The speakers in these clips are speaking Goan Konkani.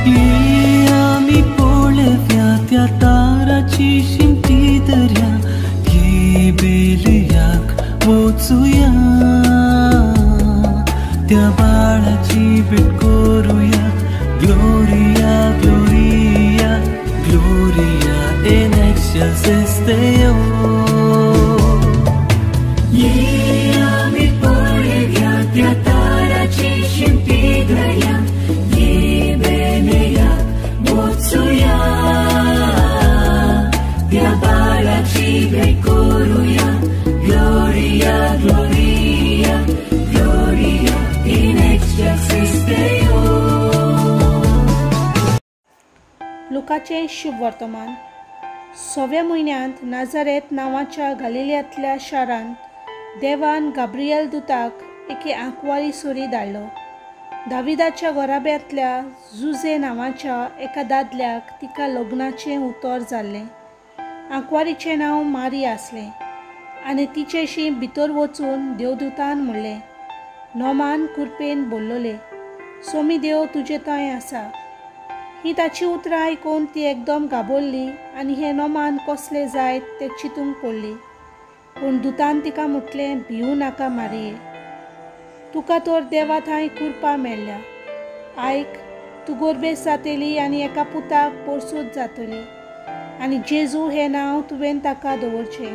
ये आमी पळोवया त्या ताराची शिमटी दर्या, ये बेलयाक वचुया, त्या बाळाची भेट करुया. Gloria, Gloria, Gloria in excelsis Deo. ये आमी पळोवया त्या ताराची शिमटी दर्या, ये बेलयाक वचुया, त्या बाळाची भेट करुया. Gloria, Gloria, Gloria in excelsis Deo. लुकाचें शुभ वर्तमान. 6व्या म्हयन्यांत नाझारेत नांवाच्या गालिलियांतल्या शारांत देवान गाब्रिएल दुताक एके आंकवारी सुरी धाडलो. दाविदाच्या घराब्यांतल्या जुझे नांवाच्या एका दादल्याक तिका लग्नाचें उतर जाल्लें. आंकवारीचें नांव मारी आसलें आनी तिचेशी भितर वचून देवदूतान म्हणलें, नोमान कुरपेन बोल्लोले, सोमी देव तुजे थंय आसा. ही ताची उतरां आयकून ती एकदम घाबरली आनी हें नोमान कसलें जायत तें चिंतूंक पडली. पूण दुतान तिका म्हटलें, भिवू नाका मारये, तुका तर देवा थंय कुरपा मेळ्ळ्या. आयक, तूं गोरबेस जातली आनी एका पुताक पोरसूत जातली आनी जेजू हें नांव तुवें ताका दवरचें.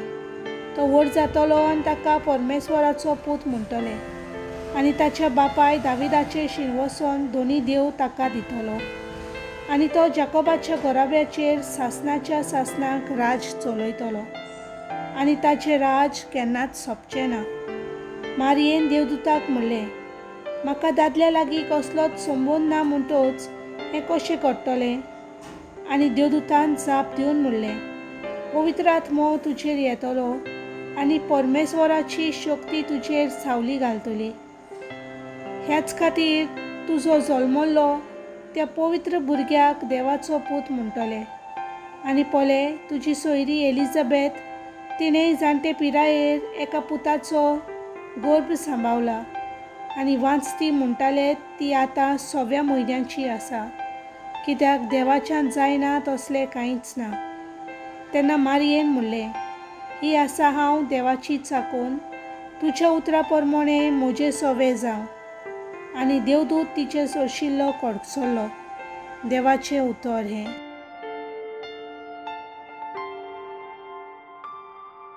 तो व्हड जातलो आनी ताका परमेश्वराचो पूत म्हणटले आनी ताच्या बापाय दाविदाचें शिरवसन दोनी देव ताका दितलो आनी तो जाकोबाच्या घराब्याचेर सासनाच्या सासनाक राज चलयतलो आनी ताचें राज केन्नाच सोंपचें ना. मारयेन देवदूताक म्हणलें, म्हाका दादल्या लागीं कसलोच संबंद ना म्हणटच हें कशें घडटलें? आनी देवदूतान जाप दिवन म्हणलें, पवित्र आत्मो तुजेर येतलो आनी परमेश्वराची शक्ती तुजेर सावली घालतली. ह्याच खातीर तुजो जल्मल्लो त्या पवित्र भुरग्याक देवाचो पूत म्हणटले. आनी पळय, तुजी सोयरी एलिझाबेथ तिणें जाणटे पिरायेर एका पुताचो गर्भ सांबावला आनी वांचती म्हणटाले ती आतां 6व्या म्हयन्याची आसा, कित्याक देवाच्यान जायना तसलें कांयच ना. तेन्ना मारयेन म्हणलें, ही आसा हांव देवाची चाकून, तुज्या उतरा प्रमाणें म्हजें सवें जावं. आनी देवदूत तिचे सोशिल्लो कडसरलो. देवाचें उतर हें.